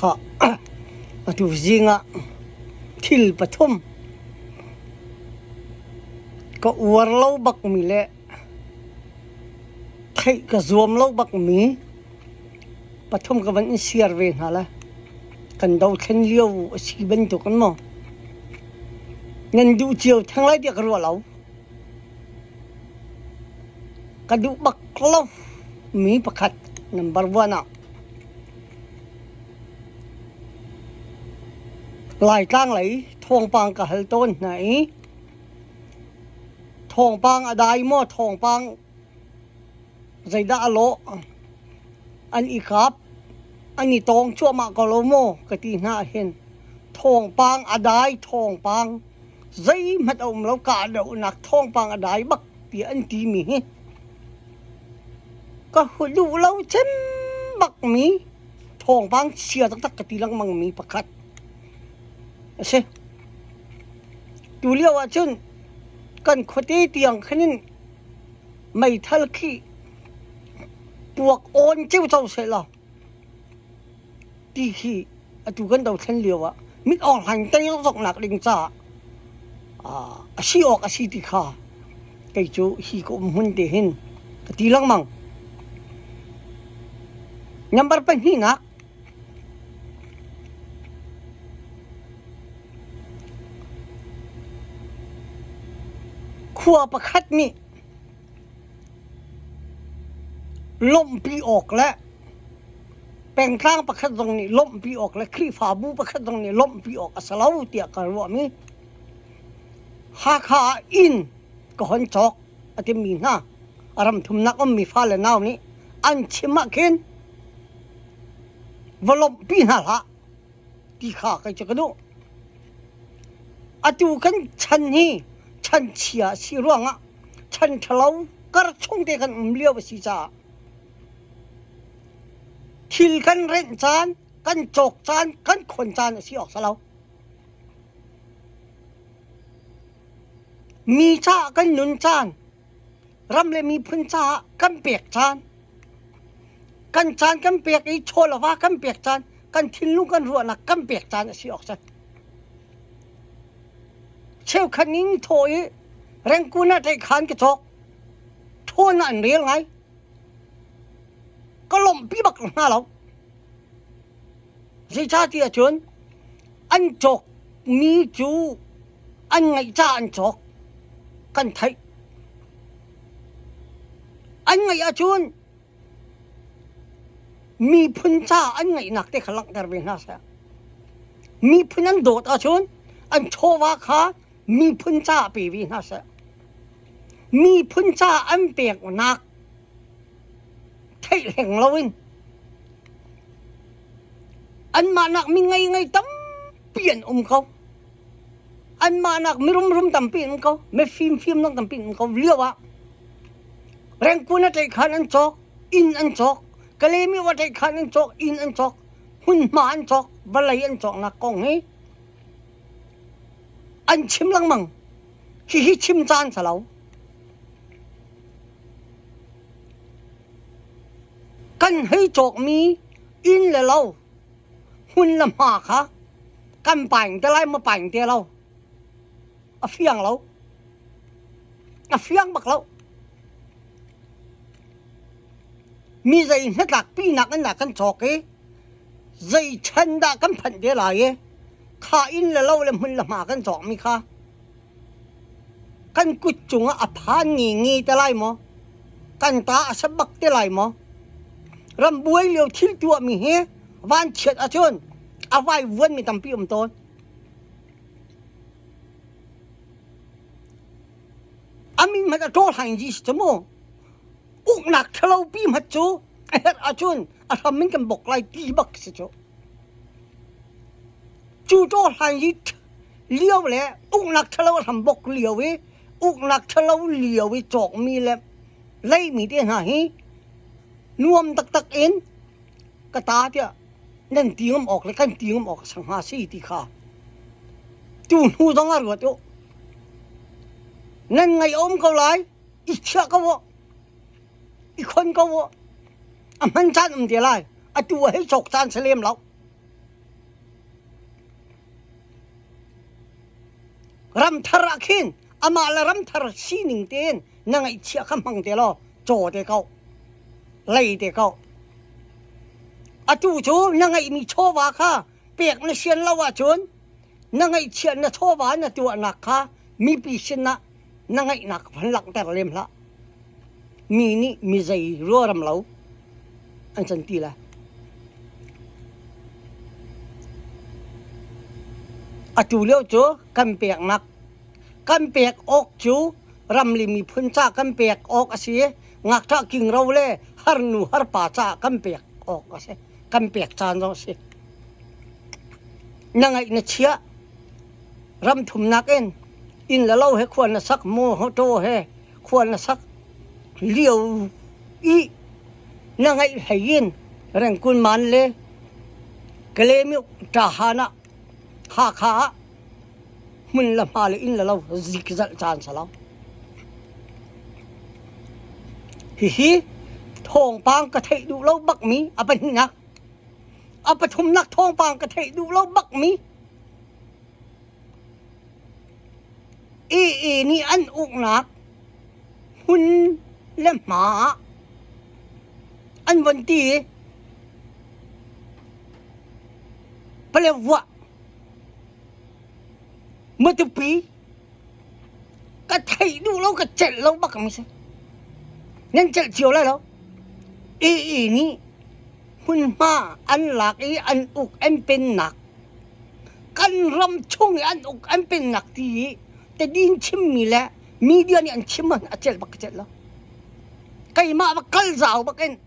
Khah, atu zing ah thil pathum ka uar lo bakmi le theih ka zuam lo bakmi pathum ka van in share ve hna lai. Kan dothlen lio a si bantuk in maw nan duh cio theng lai tiah ka ruah lo. Ka duh bak lo mi pakhat number one ah Laitlang lei thawngpang ka hal tawn hna i thawngpang a dai maw thawngpang zeidah a lawh an i kap an i tawng cuahmah ko lo maw ka ti hna ahhin thawngpang a dai thawngpang zeihmanh a um lo kahdohnak thawngpang a dai bak tiah an timi hi ka duh lo cem bakmi thawngpang chia taktak ka ti lengmangmi pakhat a si. Tu lio ahcun kan khuate tiang khan in meithal khi puak awn ciocio seh law ti khi atu kan dothlen lio ah mit awng hlaing tei zoknak ding caah a si awk a si ti kha kei cu hi ka um hmun te hin ka ti lengmang. Number pahnihnak khua pakhat nih lawmhpi awk le pengtlang pakhat zong nih lawmhpi awk le Khrihfabu pakhat zong nih lawmhpi awk a si lo tiah ka ruahmi Hakha ah inn ka hon cawk a timi hna a ram thumnak ummi fale nau nih an chim ah khin va lawmhpi hna hlah ti kha kei cu ka duh. Atu kan chan hi chan chia a si ruangah chan ṭhalo kar chung te kan um lio a si caah thil kan renh caan, kan cawk caan, kan khon caan a si awk si lo. Mi caah kan nun caan, ram le miphun caah kan pek caan, kan caan kan pek i chaw le va kan pek caan, kan thinlung kan ruahnak kan pek caan a si awk si. Cheukhat ning thaw i rengkun ah tlaihkhan ka cawk. Thawn ah an rel ngai. Ka lawmhpi bak hna lo. Zeicahtiah cun an cawkmi cu an ngaih caah an cawk kan theih. An ngaih ahcun miphun caah an ngaihnak te kha langhter ve hna seh. Miphun an dawt ahcun an chawva kha miphun caah pe ve hna seh. Miphun caah an peknak theih hleng loin anmah nak mi ngei ngei tampi an um ko. Anmah nak mirum rum tampi an um ko. Mifim fim zong tampi an um ko lio ah Rengkun a tlaih khan an cawk, inn an cawk, Kalemi wa tlaih khan an cawk, inn an cawk, hmunhma an cawk, vawlei an cawknak kong hi an chim lengmang. Hihi chim caan si lo. Kan hei cawkmi inn le lo hmun le hma kha kan paing te lai maw paing te lo a fiang lo. A fiang bak lo. Mi zei hnatlak pinak in dah kan cawk i zei chan dah kan phanh te lai i kha inn le lo le hmun le hma kan cawkmi kha Kan kut cungah a phan ngingi te lai maw? Kan ta a si bak te lai maw? Rambuai lio thil tuahmi hi vanchiat ahcun a vaivuanmi tampi um tawn. A min hmanh a ṭawl hain ji si cu mu. Uknak ṭhalo pi hmat cu a herh ahcun a hram in kan bok lai ti bak si cu. Cu ṭawl hain hi lio le uknak ṭhalo a hrambok lio i uknak ṭhalo lio i cawkmi le leimi te hna hi nuam taktak in ka ta tiah nan ti ngam awk le kan ti ngam awk a si hnga si ti kha tu hnu zong ah ruat u nan ngaih a um ko lai i chiah ko u i khon ko u a hman caan um te lai atu a hei cawk caan si lem lo. Ramthar ah khin amah le ramthar sining tein na ngaihchiah kha hmang te law caw te ko. Lei te ko. Atu cu na ngeihmi chawva kha pek na sian lo ahcun na ngaihchiah na chawva na tuahnak kha mipi sinah na ngeihnak van langhter lem hlah. Mi nih mi zei ruaram lo an can ti lai. Atu lio cu kan peknak kan pek awk cu ram le miphun ca kan pek awk a si i ngakṭah kingro le harnu harpa ca kan pek awk a si. Kan pek caan zong a si. Na ngaih na chiah ram thumnak in inn le lo he khua na sak motor he khua na sak lio i na ngaih hlei in Rengkun man le Kalaymyo Ṭahan ah Hakha ah hmun le hma le inn le lo zikzalh caan si lo. Hihi thawngpang ka theih duh lo bakmi a pahnihnak a pathumnak thawngpang ka theih duh lo bakmi AA nih an uknak hmun le hma ah an von ti i Paletwa Matupi ka theih duh lo ka celh lo bak mi si. Nan celh cio lai lo. AA nih hmunhma an lak i an uk an pennak kan ram chung i an uk an pennak ti i tadin chimmi le media nih an chim a celh bak ka celh lo. Keimah va kal zau bak in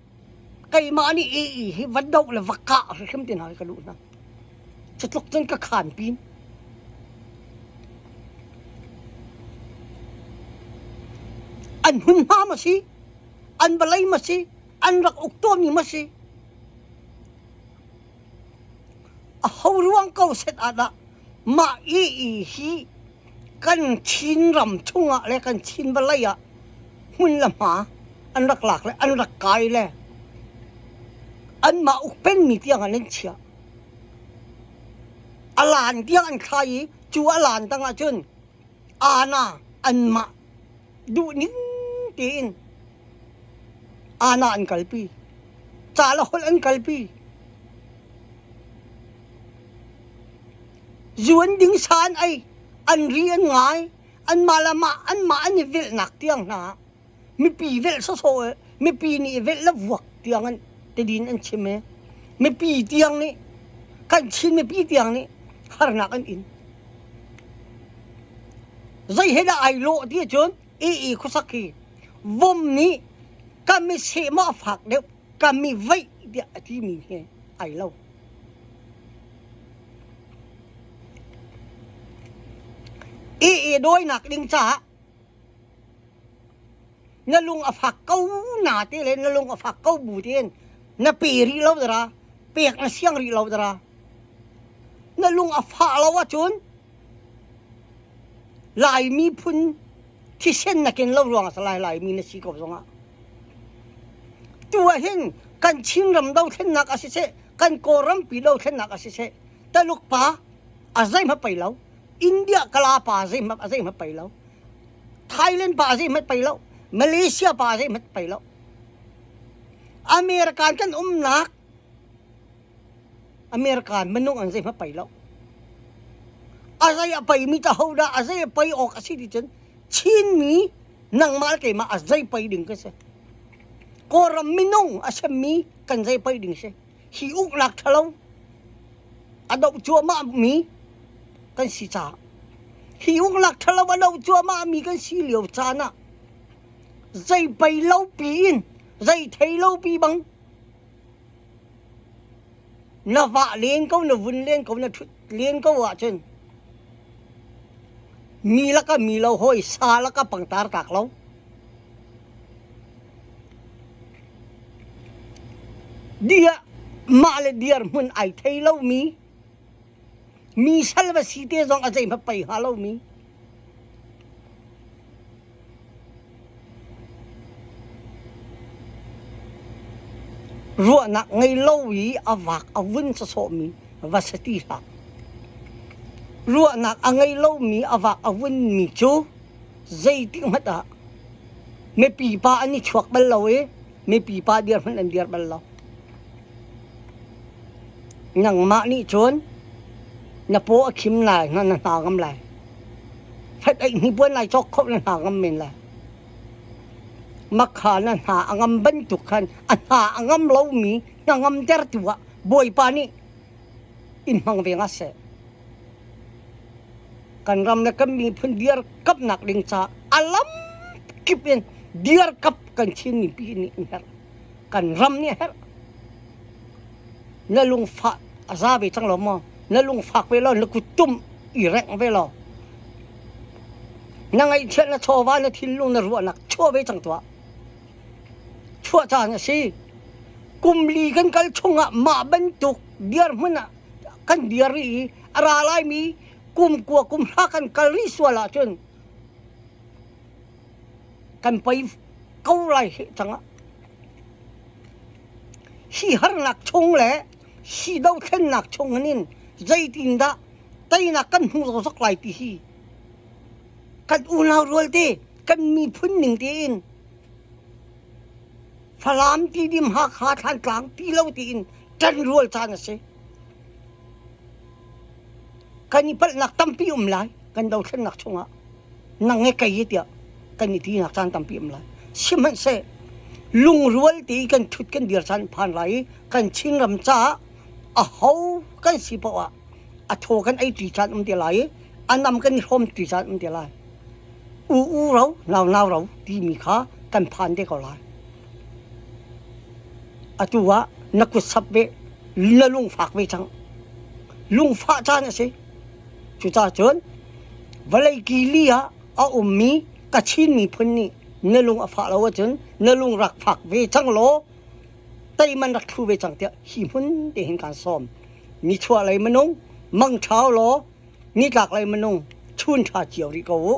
keimah nih AA hi va doh le va kah hrim ti hna hi ka duh hna. Cutluk cun ka khan pin. An hmunhma ma si, an vawlei ma si, an rak uk tawnmi ma si. A ho ruang ko set ah dah mah i hi kan Chin ram chungah le kan Chin vawlei ah hmun le hma an rak lak le an rak kai le anmah ukpenmi tiang an in chiah. A lan tiang an thlai i cu a lan tang ahcun ana anmah duhning tein ana an kalpi. Ca le holh an kalpi. Zu an ding sa an ei, an ri an ngai, anmah le mah anmah an i velhnak tiang hna ah mipi velh sawsawh mipi nih velh le vuak tiang an tidin an chim i mipi tiang nih kan Chin mipi tiang nih harnak an in. Zei he dah ai lawh ti ahcun AA khuasak hi vom nih kan mi seh maw a fak deuh kan mi veih tiah a timi he ai lo. AA dawinak ding caah na lung a fak ko na te le na lung a fak ko bu tein na pe rih lo dara pek na siang rih lo dara na lung a fah lo ahcun Laimi phun thisen na ken lo ruang a lai Laimi na si ko zongah tu ah hin kan Chinram dothlennak a siseh kan Kawlrampi dothlennak a siseh Taluk pa a zeihmanh pei lo India kala pa zeihmanh a zeihmanh pei lo Thailand pa zeihmanh pei lo Malaysia pa zeihmanh pei lo American kan umnak American minung an zeihmanh pei lo a zei a peimi ta ho dah a zei a pei awk a si ti cun Chinmi nangmah le keimah a zei pei ding ka si Kawlram minung a semmi kan zei pei ding si hi uknak ṭhalo a doh cuahmah mi kan si caah hi uknak ṭhalo a doh cuahmah mi kan si lio caan ah zei pei lo piin zei thei lo pi bang na vah len ko na vun len ko na ṭhut len ko ahcun mi laka mi lo hawi sa laka pangtar tak lo Dia mah le dirhmun ai thei lomi mi sal va si te zong a zeihmanh pei hnga lomi ruahnak ngei lo i a vak a vun sawsawhmi va si ti hlah. Ruahnak a ngei lomi a vak a vunmi cu zeitik hmanh ah mipi pa an i chuak bal lo i mipi pa dir hmanh an dir bal lo. Nangmah nih cun na paw a khim lai, na hna ngam lai. Fat eih hnipuan lai cawk kho na hna ngam men lai. Makha na hna a ngam bantuk khan a hna a ngam lomi hna ngamtertu ah Bawipa nih in hmang ve nga seh. Kan ram le kan miphun dirkamhnak ding caah a lam kip in dirkamh kan Chin mipi nih an herh. Kan ram nih a herh. Na lungfah a za ve cang lo maw? Na lungfak ve lo, na kuttum i rengh ve lo. Na ngaihchiat na chawva na thinlung na ruahnak chuah ve cang tuah. Chuah caan a si. Kum li kan kal chungah mah bantuk dirhmun ah kan dir rih i a ra laimi kum kua kum hra kan kal rih sual ahcun kan pei ko lai hi cangah. Hi harnak chung le hi dothlennak chung hin zeitindah teinak kan hmu zokzok lai ti hi kan unau rualte kan miphun ning tein Falam Tidim Hakha Thlantlang ti lo tiin ṭanrual caan a si. Kan i palhnak tampi um lai kan dothlennak chungah nang he kei he tiah kan i tinak caan tampi um lai. Sihmanhseh lungrual te i kan ṭhut kan dir caan phan lai i kan Chinram caah aho kan si paoh ah a thaw kan ei ṭi caan um te lai i a nam kan i hrawm ṭi caan um te lai. U u ro nau nau ro timi kha kan phan te ko lai. Atu ah na kut sap ve na lungfak ve cang. Lungfah caan a si. Cucaah cun vawlei kili ah a ummi Kachin miphun nih na lung a fah lo ahcun na lung rak fak ve cang law teiman rak thlu ve cang tiah hi hmun te hin kaan sawm. Nichuahlei minung mangṭha law nitlak lei minung chun ṭha cio rih ko u.